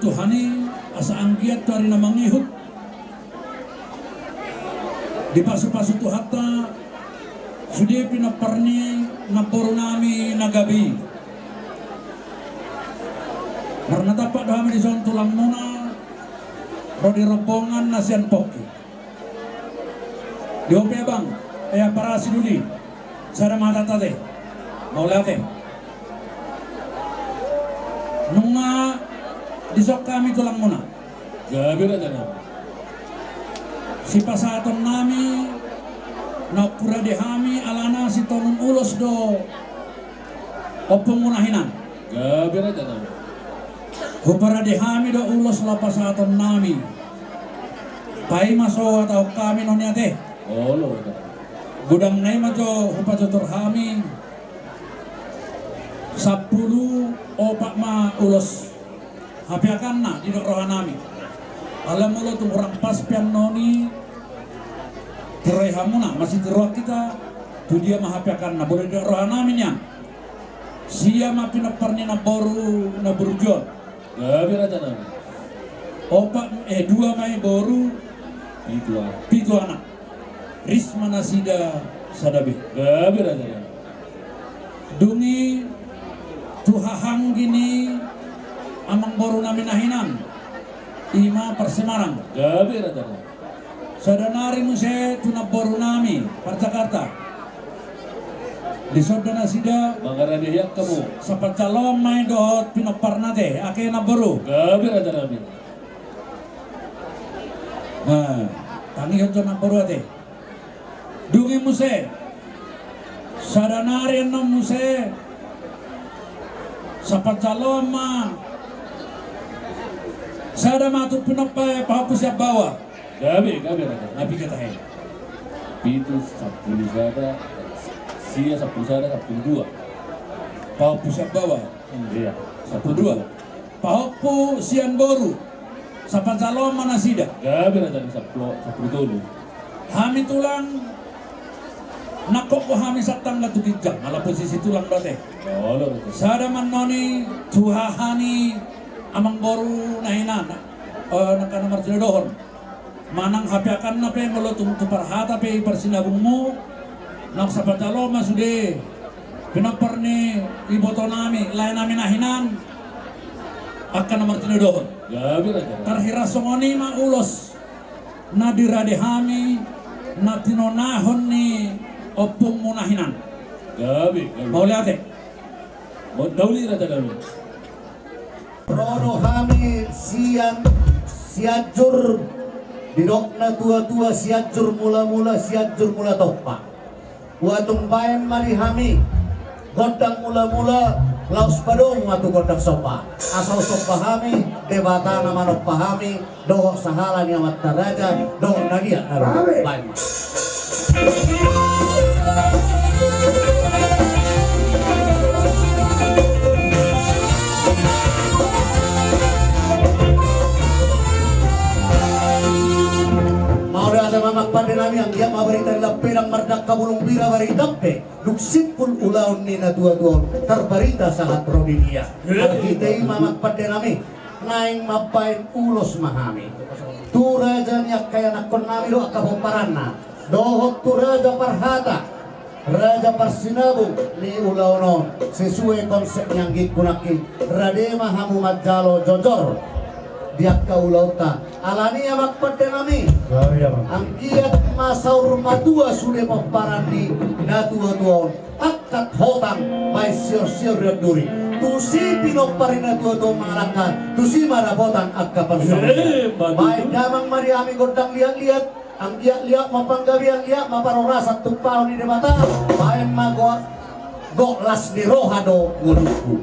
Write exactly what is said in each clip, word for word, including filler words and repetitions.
Tuhan i, asa anggiat tu ari na mangihut dipasupasu Tuhanta sude pinompar ni namboru nami na gabe i. Marnatampak do hami dison tulangmuna ro di rombongan na sian Pongki. Di ho pe abang, eh, parasi duli. Sada ma hata ate. Mauliate. Nunga dison hami tulangmuna. Gabe raja nami. Sipasahaton nami na hurade hami alana sitonun ulos do ompungmuna hinan. Gabe raja nami. Huparade hami do ulos laho pasahaton nami. Paima so hatahon hami nuaeng ate. Olo raja nami. Godang nai ma jo hupajojor hami. Sampulu opat ma ulos hapeakanna didok roha nami. Alai molo tung hurang pas pe annon i, tiroi hamuna, masitiroan hita, tu dia ma hapeakanna, molo didok roha nami nian. Sia ma pinompar ni namboru na burju on. Gabe raja nami. Opat, eh, dua ma i boru. Pitu anak. Pitu anak. Ris ma nasida sada be. Gabe raja nami. Dung i tu hahaanggi ni amangboru nami na hinan, i ma parsemarang. Gabe raja nami. Sada nari muse tu namboru nami parjakarta. Dison do nasida. Mangarade hian hamu. Sapanjaloan ma i dohot pinomparna ate, ake namboru. Gabe raja nami. Nah, tangihon jo namboru ate. Dung i muse. Sada nari annon muse. Sapanjaloan ma. Sada ma tu pinompar, eh, pahompu sian baoa. Gabe, gabe raja. Na piga tahe? Pitu, sampulu sada, sia sampulu sada, sampulu dua. Pahompu sian baoa. Iya, sampulu dua. Pahompu sian boru. Sapanjaloan ma nasida. Gabe raja nami, sampulu, sampulu tolu. Hami tulang, nangkok do hami satangga tu ginjang, ala posisi tulang do ate. Olo raja. Sada ma annon i tu haha ni amangboru na hinan, eh, angka na martinodohon. Manang hapeakanna pe molo tung tu parhata pe i parsinabungmu, nang sapanjaloan ma sude pinompar ni iboto nami, lae nami na hinan, angka na martinodohon. Gabe raja. Tarhira songon i ma ulos na dirade hami na tinonahon ni ompungmu na hinan. Gabe, gabe. Mauliate. Mau dauli raja nami. Ro do hami sian Sianjur, didok na tuatua Sianjur mulamula, Sianjur mula tompa. Ua tung baen ma di hami gondang mulamula, laos padomu ma tu gondang somba. Asa husomba hami Debata na manompa hami, dohot sahala ni amanta raja, dohot na liat na roha. Baen ma. Mauliate ma amang pande nami, anggiat ma barita ni lampedang mardangka bulung bira barita pe. Dung simpul ulaon ni natuatua on, tarbarita sahat ro di dia. Marhite i ma amang pande nami, naeng mambaen ulos ma hami tu raja ni angka ianakkon nami dohot angka pomparanna, dohot tu raja parhata, raja parsinabung ni ulaon on, sesuai konsep ni anggingku nangkin, rade ma hamu manjalo jojor di angka ulaonta. Alani i amang pande nami, anggiat ma saur matua sude pomparan ni natuatua on, angkat hotang, baen siorsior di on duri. Tusi pinompar ni natuatua on mangalangka, tusi ma dapotan angka parsaulian. Baen damang ma di hami gondang liatliat, anggiat liat ma panggabean, liat ma parhorasan tumpahon ni Debata. Baen ma gok, gok las ni roha do ngolungku.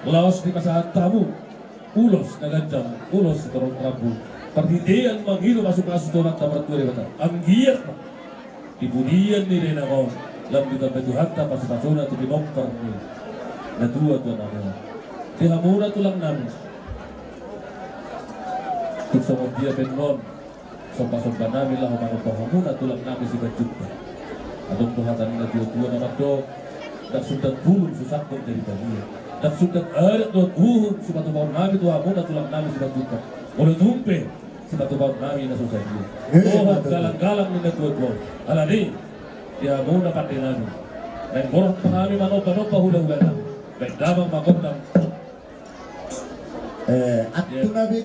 Laos dipasahat hamu ulos na ganjang, ulos sitorop rambu, parhitean mangido pasupasu tu Tuhanta martua Debata. Anggiat ma di pudian ni dainang on lam ditambai Tuhanta pasupasuna tu pinompar ni natuatua nami on. Di hamuna tulang nami, tung songon dia pe annon sombasomba nami laho manompa hamuna tulang nami Simanjuntak. Adong do hata ni natuatua na mandok: Ndang sundat bulung susangkon jadi bagia, ndang sundat adat dohot uhum sipatupaon nami tu hamuna tulang nami Simanjuntak. Molo tung pe sipatupaon nami na so sadia. Eh, dohot betul. Galanggalang ni natuatua. Alani di hamuna pande nami, naeng borhat ma hami manombanomba hulahula nami, baen damang ma gondang. Eh, antu na be-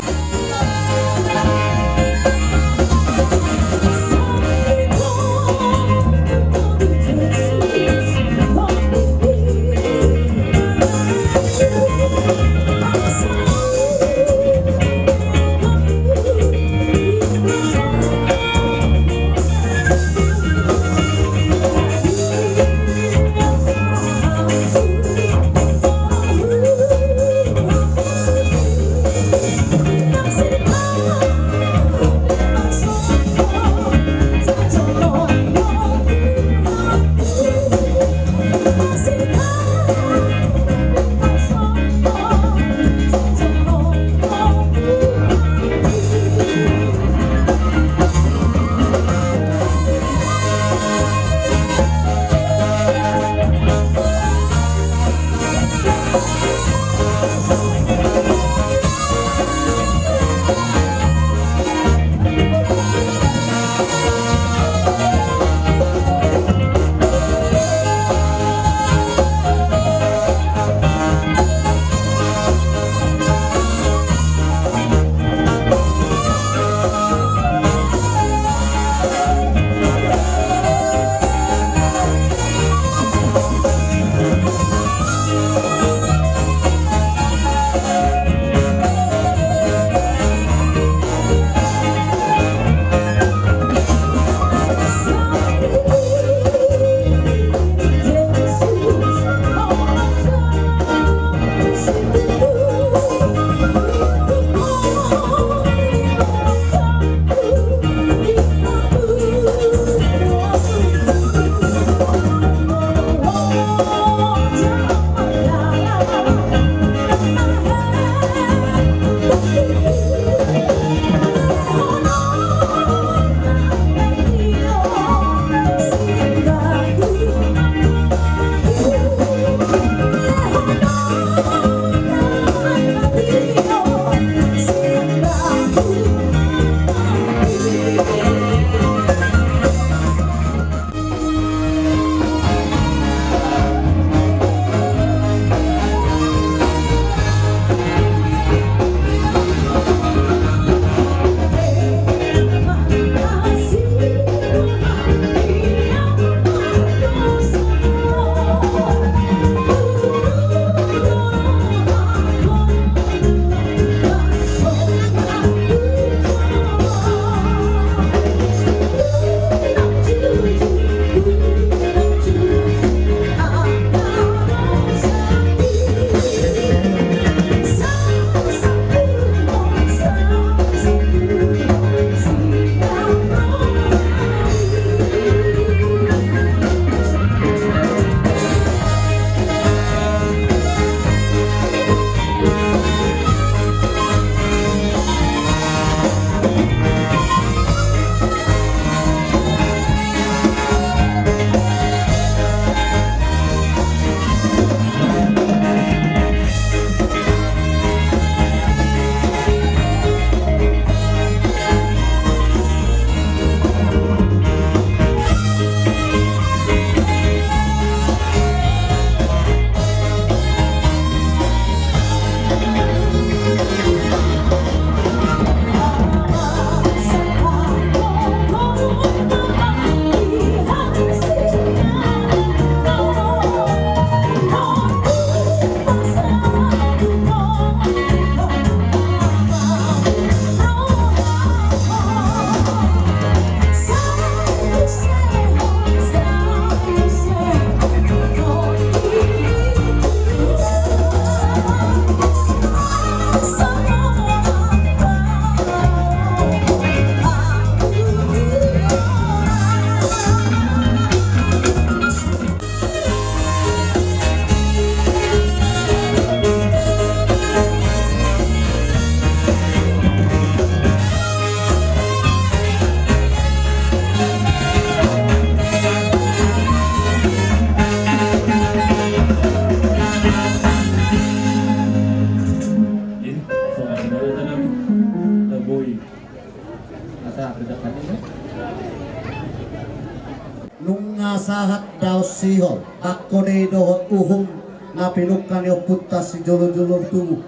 Nunga sahat daon sihol, angka na i dohot uhum na pinungka ni ompunta sijolo-jolo tubu.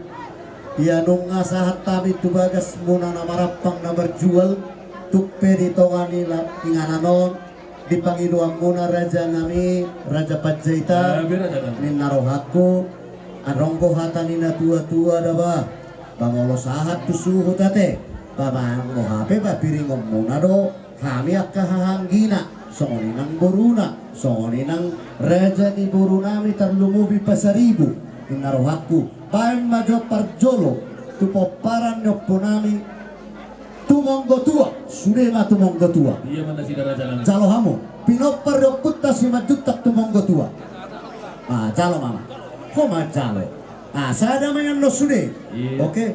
Ia nunga sahat hami tu bagas muna na marampang na marjual, tung pe di tonga ni la-, inganan on, di pangidoan muna raja nami, Raja Panjaitan, ninna rohangku, adong do hata ni na tua-tua da ba, ba molo sahat tu suhut ate, ba manang boha pe ba piringon muna do, hami angka hahaanggina, songon i nang boruna, songon i nang raja ni boru nami tarlumobi Pasaribu, ninna rohangku, baen ma jo parjolo, tu pomparan ni ompu nami, tumonggo tua, sude ma tumonggo tua. Ia ma nasida raja nami. Jalo hamu, pinompar ni ompunta Simanjuntak tumonggo tua. Ah, jalo ma. Ho ma jalo. Ah, sada ma i annon sude. Oke.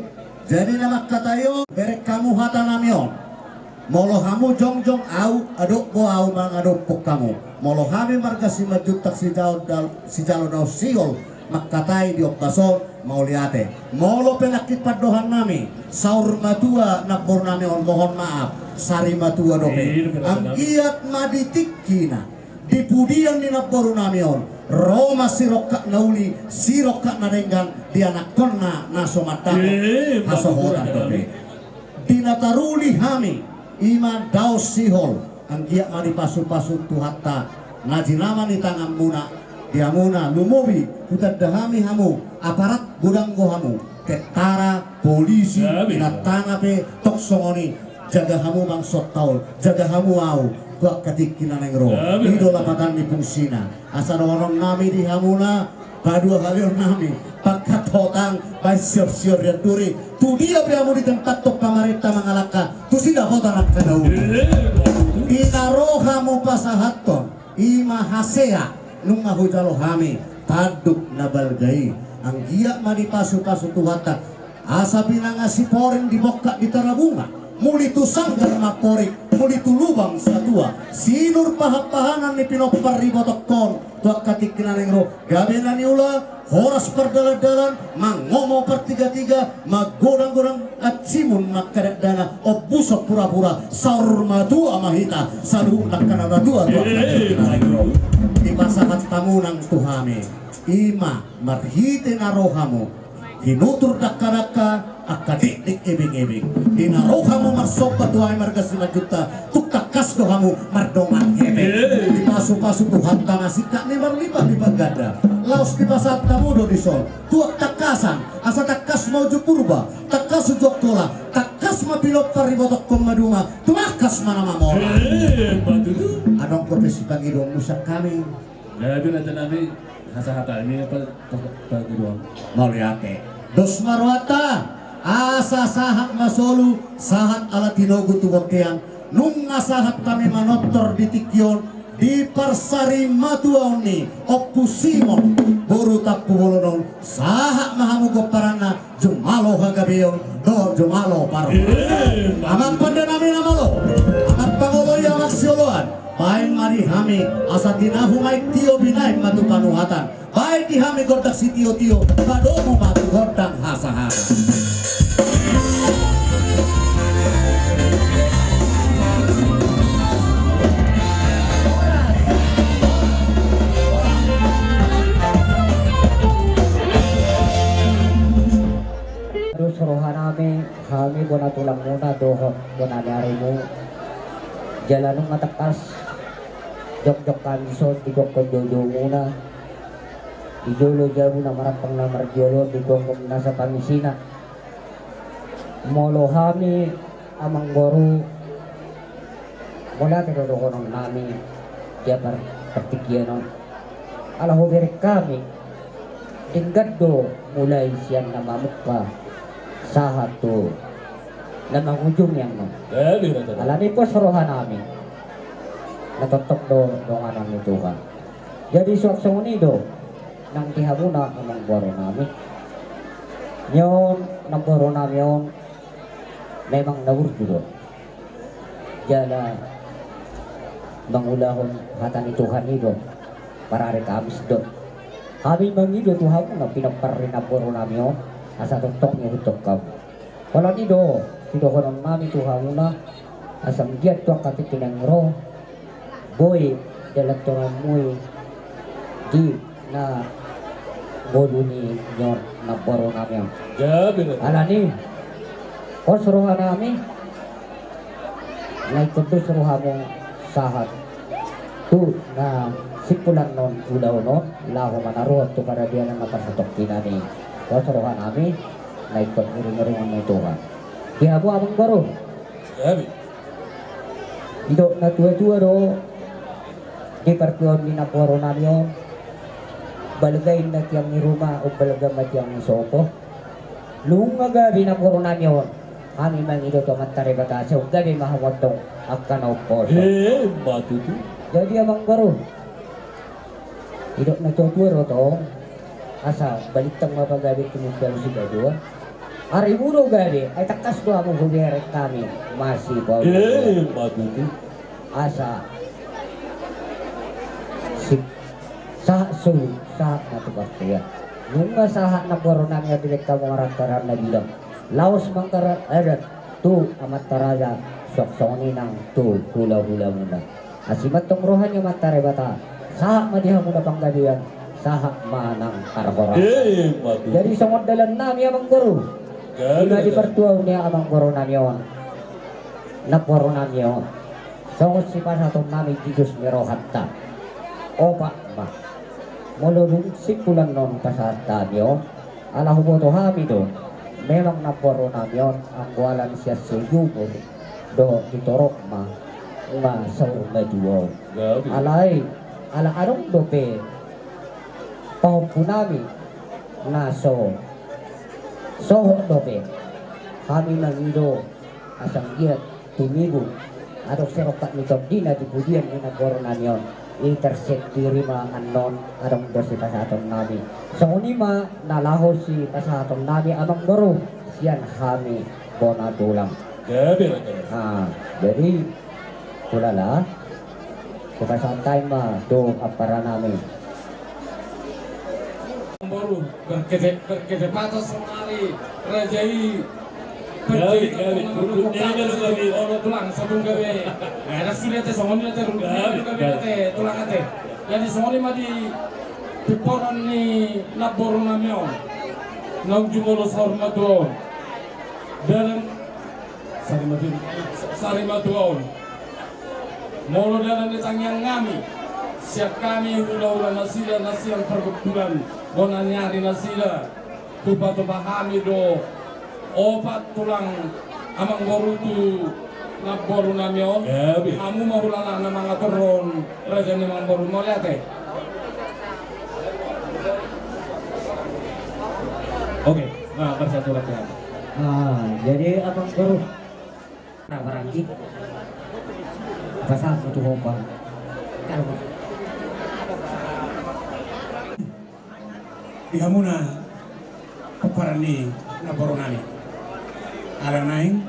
Jadi na mangkatai on, bereng hamu hata nami on. Molo hamu jongjong au, adop bo au mangadophon hamu. Molo hami marga Simanjuntak sijalo dal-, sijalo daon sihol, mangkatai di ombas on, mauliate. Molo pe nangkin pandohan nami, saur matua namboru nami on, mohon maaf, sari matua dope. Anggiat ma di tingkina, di pudian ni namboru nami on, ro ma sirongkap na uli, sirongkap na denggan, di anakkonna na so mandapot hasohotan dope. Di na taruli hami, i ma daon sihol, anggiat ma dipasu-pasu Tuhanta, na jinama ni tangan muna, di hamuna, lumobi, hutanda hami hamu, aparat godang do hamu, tentara, polisi, inanta na pe, tong songon i, jaga hamu bangso taol, jaga hamu au, tu angka tingki na naeng ro, i do lapatan ni fungsina, asa dohonon nami di hamuna, paduahalihon nami, pangkat hotang, baen sior-sior di anduri, tu dia pe hamu ditempathon pamarenta mangalangka, tusi dapotan angka na uli. Di na ro hamu pasahathon, i ma hasea, nunga hujalo hami, tanduk na balga i, anggiat ma dipasu-pasu Tuhanta, asa pinangasiporing di bongkak di tarabunga, muli tu sanggar ma porik, muli tu lubang satua, sinur pahan-pahanan ni pinompar ni ibotongkon, tu angka tingki na naeng ro, gabe na niula, horas pardalan-dalan, mangomo partiga-tiga, magodang-godang acimun mangkadakdana, ombuson pura-pura, saur matua ma hita, saluhut angka na matua tu angka tingki na naeng ro. Dipasahat hamu nang tu hami, i ma marhite na ro hamu, hinutur dangka-dangka, angka dikdik ebeng-ebeng. Di na ro hamu marsomba tu hami marga Simanjuntak, tung tangkas do hamu mardongan hepeng. Dipasu-pasu Tuhanta na singkat ni marlipat-lipat ganda. Laos dipasahat hamu do dison, tuak tangkasan, asa tangkas ma uju Purba, tangkas uju Angkola, tangkas ma pinompar ni ibotongkon maduma, tumangkas ma na mamora. Adong dope sipangidoonmu sian hami? Jadi raja nami, hasahatan ni apa, apa, apa, apa, apa. Mauliate. Dos ma rohanta, asa sahat ma solu, sahat ala tinogu tu bontean, nunga sahat hami manortor di tingki on, di parsari matuaon ni Ompu Simon, boru Tampubolon on, sahat ma hamu gomparanna, jumalo hagabeon, dohot jumalo parhorasan. Amang pande nami na malo, amang pangoloi, amang sioloan, baen ma di hami, asa tinahu ma i tio binaen ma tu panuhatan, baen di hami gondang sitio-tio, padomu ma tu gondang hasahatan. Dos roha nami, hami bona tulangmuna dohot bona ni arimu. Jala nunga tangkas jongjong hami dison di gokhon joujou muna, di jolo jabu na marampang na marjolo, di gokhon nasa pangisina. Molo hami amangboru, mauliate do dohonon nami di par-, partingkian on. Ala hubereng hami, denggan do mulai sian na mamungka sahat tu na mangujungi annon. Alani pos roha nami, na tongtong do donganan ni Tuhan. Jadi suang songon i do nang di hamuna amangboru nami. Nion namboru nami on memang na burju do. Jala mangulahon hata ni Tuhan i do. Parari Kamis do. Hami mangido tu hamuna pinompar ni namboru nami on, asa tongtong ni hutok hamu. Holan i do sidohonon nami tu hamuna, asa manggiat tu angka tingki na naeng ro, boi dalan tonganmu i di na ngolu ni on namboru nami on. Gabe. Alani pos roha nami, na ingkon dos rohamu sahat tu na simpulan on ulaon on, laho manaruhon tu paradianan na parsatongkinan i. Pos roha nami, na ingkon iring-iringon ni Tuhan. Di hamu amangboru. Gabe. Didok na tua-tua do di partuaon ni namboru nami on, balga inna tiang ni ruma, umbalga ma tiang ni sopo. Nunga gabe namboru nami on, hami mangido tu Amanta Debata, sai gabe ma hamu antong angka na umposo. Eh, ma tutu. Jadi amangboru, didok na tua-tua do tong, asa balintang ma pagabe tumundalhon sibadoan. Arimu do gabe, ai tangkas do hamu hubereng hami masipaolo. Eh, ma tutu. Asa si sahat solu, sahat ma tu partua. Nunga sahat namboru nami on dibereng hamu arantaran na bilang, laos mangkarat adat tu amanta raja, suang songon i nang tu hula-hulamuna. Asi ma antong roha ni Amanta Debata, sahat ma di hamu na panggabean, sahat ma nang parhorasan. Eh, ma tutu. Jadi songon dalan nami amangboru, gabe, ima di partuaon ni amangboru nami on, namboru nami on, songon sipasahaton nami di dos ni rohanta. Opat ma. Molo dung simpulan on pasahat hami on, ala huboto hami do, memang namboru nami on anggo ala ni sian sejumur do ditorop ma, ma saur matua on. Gabe. Alai, ala adong dope pahompu nami na so sohot dope, hami mangido asa anggiat tumibu adong sirongkap ni tondina di pudian ni namboru nami on. I tersendiri ma annon adong do sipasahaton nami. Songon i ma na laho sipasahaton nami amangboru sian hami bona tulang. Gabe, gabe. Ah, jadi, hulala, hupasahat hami ma tu ampara nami. Boru, berkete-, berketepatan sonari raja i. Gabe, gabe. Olo tulang, satung gabe. Ada sudah te songon i te, gabe, gabe te tulang ate. Jadi songon i ma di piporan ni namboru nami on, naung jumolo saur matua on. Dalan sari matua, sari matua on. Molo dalan ni tangiang nami, sian hami hula-hula nasida na sian pargondulan bona ni ari nasida, tupa-tupa hami do opat tulang amangboru tu namboru nami on. Gabe. Hamu ma hulala na mangaturhon raja ni amangboru, mauliate. Oke, nah, bersatu lagi. Ah, jadi amangboru. Nah, barangki. Pasahat tu ho. Di hamuna pomparan ni namboru nami. Ala naeng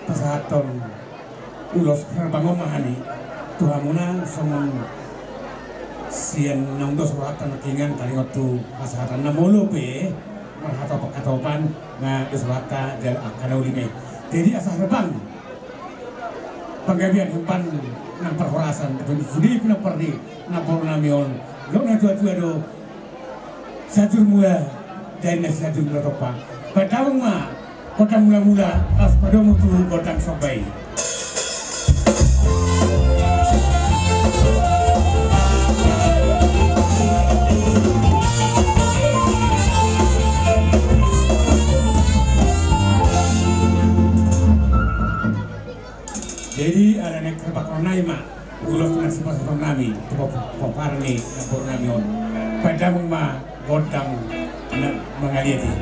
pasahathon ulos herbang on ma hami tu hamuna songon sian naung dos rohanta nangkiningan taringot tu pasahatanna, molo pe marhatopan-hatopan na dos rohanta jala angka na uli ma i. Jadi asa herbang panggabean, herbang nang parhorasan, sude pinompar ni namboru nami on. Didok na tua-tua do, sahat jur mula dainna, sahat jur mula tompa. Pandamung ma gondang mula-mula, laos padomu tu gondang somba i. Jadi, ala naeng herbang on, i ma ulos na sipasahaton nami tu pop-, pomparan ni namboru nami on. Pandamung ma gondang na mangaliat i.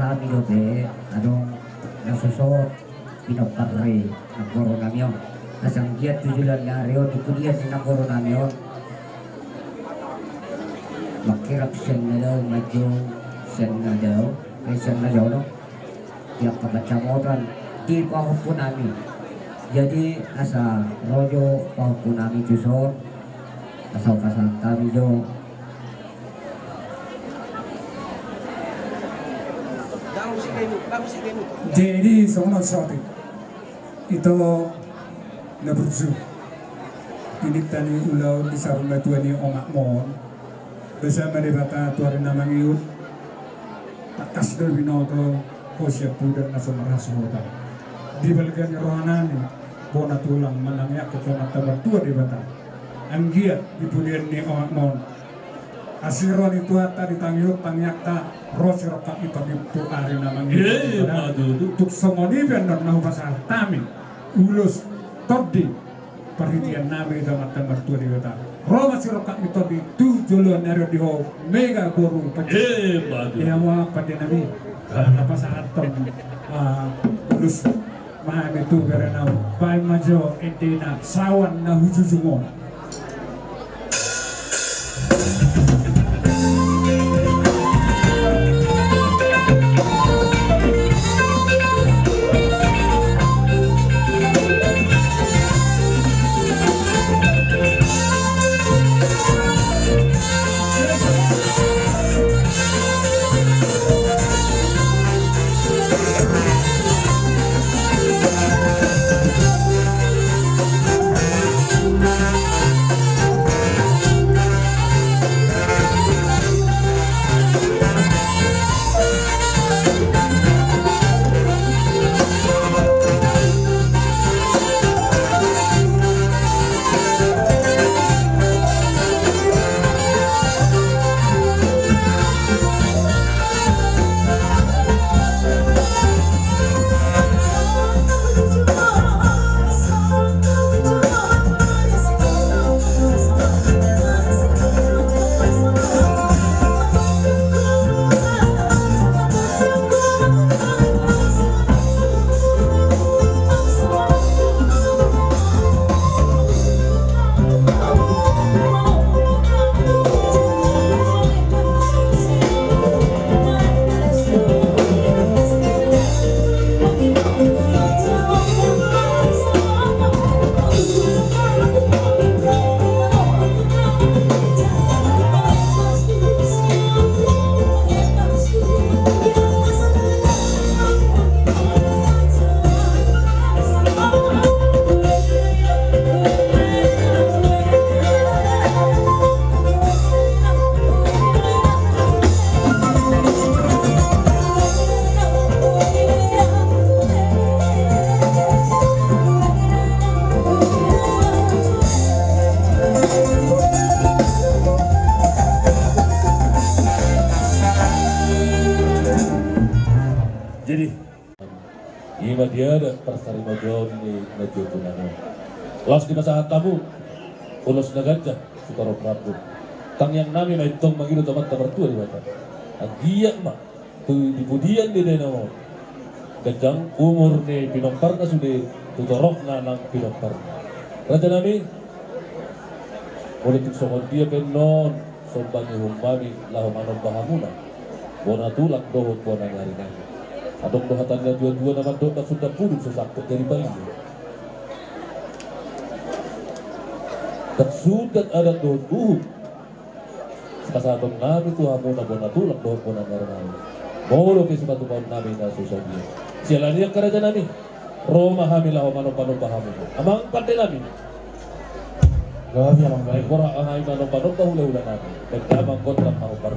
Hami dope adong na so so pinompar ni nagoro nami on. Asa anggiat tu joloan ni ari on, di pudian ni nagoro nami on, mangkirap sian na dao, manjou sian na dao, eh, sian na dao do di angka pansamotan di pahompu nami. Jadi asa ro jo pahompu nami tuson, asa hupasahat hami jo. Jadi songon on saotik, ito na burju, pinangido ni ulaon di saur matua ni omakmon. Basa ma Debata tu ari na mangihut, tangkas do binoto ho sian pudan na so marhasohotan. Di balga ni roha nami, bona tulang manangiangkon tu Amanta Martua Debata, anggiat di pudian ni omakmon, asi roha ni Tuhanta di tangiang, tangiangta ro sirongkap ni tondi tu ari na mangihut. Tung songon i pe annon na hupasahat hami ulos tondi parhitean nami tu Amanta Martua Debata. Ro ma sirongkap ni tondi tu joloan ni ari on di ho Mega boru Panjaitan. Ia ma pande nami, na pasahathon ulos ma hami tu berenau. Baen ma jo endena sawan na hujujung on. Jadi, i ma dia da parsarimatua ni na jolo nami. Laos dipasahat hamu ulos na ganjang, sitorop rambu. Tangiang nami ma i tong mangido tu Amanta Martua Debata, anggiat ma tu di pudian ni danau on ganjang umur ni pinomparna sude tu torokna nang pinomparna. Raja nami, molo tung songon dia pe annon somba ni uhum nami laho manomba hamuna, bona tulang dohot bona ni ari nami. Adong do hata ni natuatua na mandok: Ndang sundat pudun so sangkot jadi paliu. Ndang sundat adat dohot uhum. Sipasahaton nami tu hamuna bona tulang dohot bona ni ari nami, molo pe sipatupaon nami na so sadia. Siala ni i angka raja nami, ro ma hami laho manombanomba hamu. Amang pande nami. Gabe, amang, gabe. Ai borat hami manombanomba hulahula nami. Baen damang gondang ma hombar.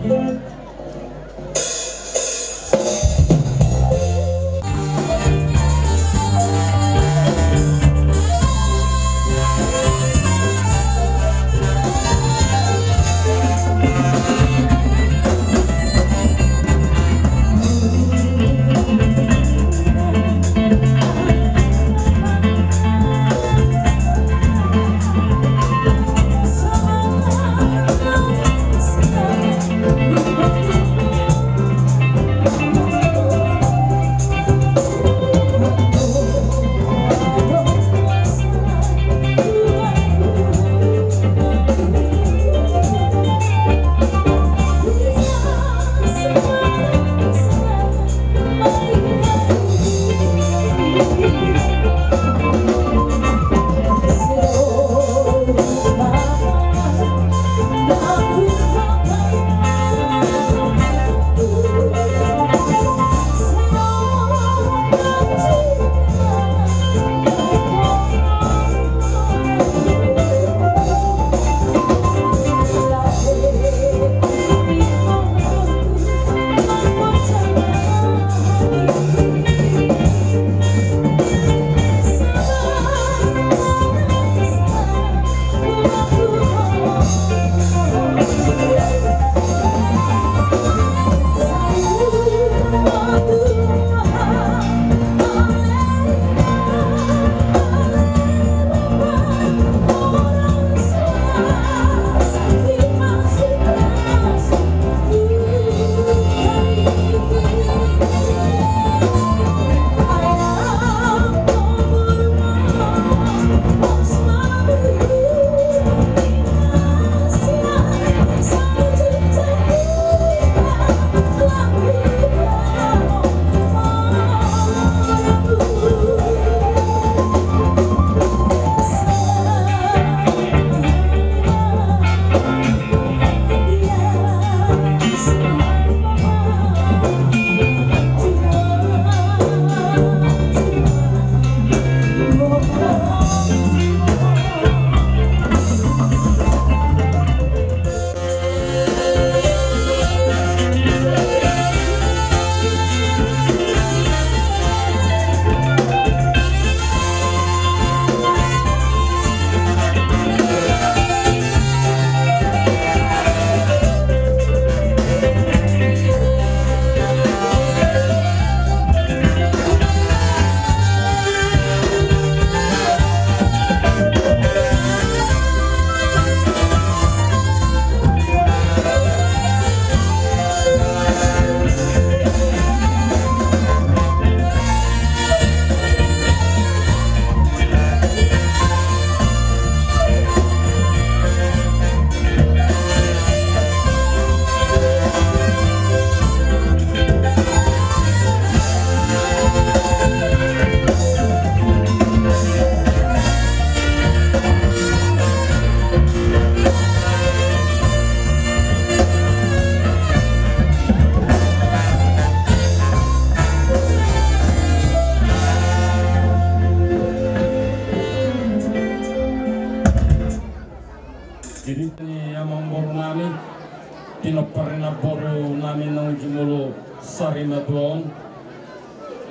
Boru nami naung jumolo sari matua on.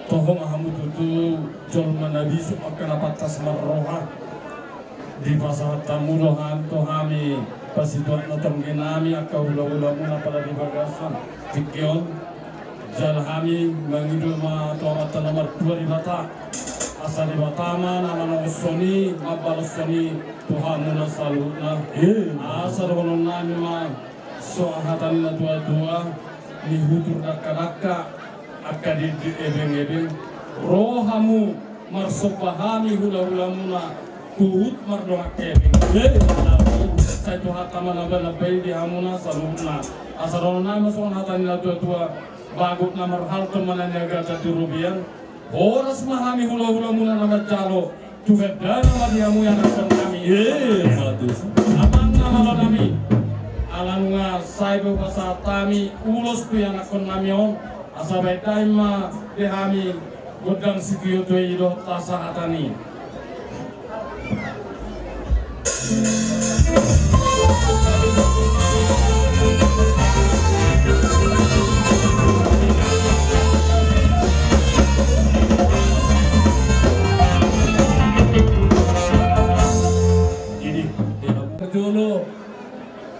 Toho ma hamu tutu jolma na bisuk angka na pantas marroha. Dipasahat hamu do hami tu hami pasituak na tonggi nami angka hulahulamuna pala di bagasan tingki on. Jala hami mangido ma tu Amanta na martua Debata, asa Debata ma na manongosoni mambaloshoni tu hamuna saluhutna. Asa dohonon nami ma songon hata ni na tuatua: Nihutur dangkadangka, angka dinding ebengebeng, ro hamu marsomba hami hulahulamuna, huhut mardongan hepeng. Sai tu hata ma na baen na baen di hamuna saluhutna. Asa dohonon nami ma songon hata ni na tuatua: Bagot na marhalto ma na niagatan di robean. Horas ma hami hulahulamuna na manjalo, tu gandana ma di hamu ianakkon nami. Amang na malo nami, ala nunga sae be hupasahat hami ulos tu ianakkon nami on, asa baen dain ma di hami gondang sitio tu i dohot hasahatan i. Parjolo,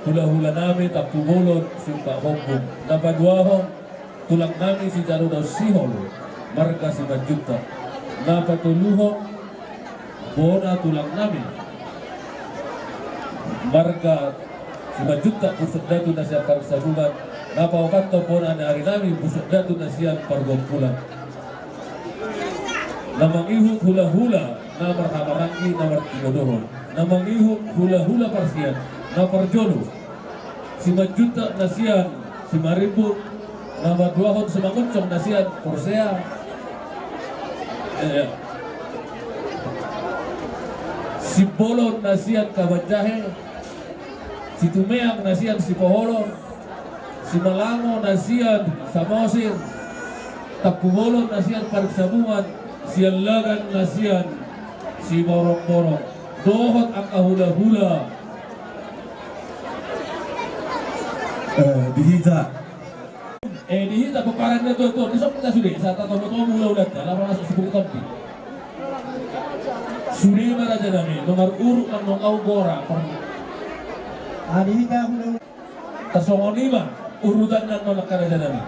hulahula nami Tampubolon Simbahompu. Na paduahon, tulang nami Sitarudaon Sihol, marga Simanjuntak. Na patoluhon, bona tulang nami, marga Simanjuntak, Pusuk Datu na sian Parsabuman. Na paopathon, bona ni ari nami, Pusuk Datu na sian Pargompulan. Na mangihut hulahula na marhamaranggi na martinodohon. Na mangihut hulahula parsian. Na parjolo, Simanjuntak na sian Simarimbun, na paduahon Simangunsong na sian Porsea, eh, Simbolon na sian Kabanjahe, Situmeang na sian Sipoholon, Simalango na sian Samosir, Tampubolon na sian Pariksabuman, Siallagan na sian Siborongborong. Dohot angka hulahula. Eh, di hita. Eh, di hita pomparan na tuatua, di son hita sude, asa tatomu-tomu hulahulanta, laho masuk sipir tondi. Sude ma raja nami, nomor urut manang au gora, per- Ah, di hita hulahula. Tasongon i ma urutanna annon angka raja nami.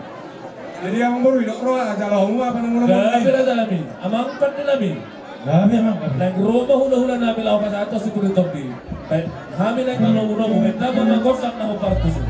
Jadi amang boru, idok roha, jala hamu ma panungkunan. Gabe raja nami, amang pande nami. Gabe, amang, gabe. Naeng ro ma hulahula nami laho pasahat tu sipir tondi. Baen hami naeng manomunomu, baen damang ma gondang na hombar tusu.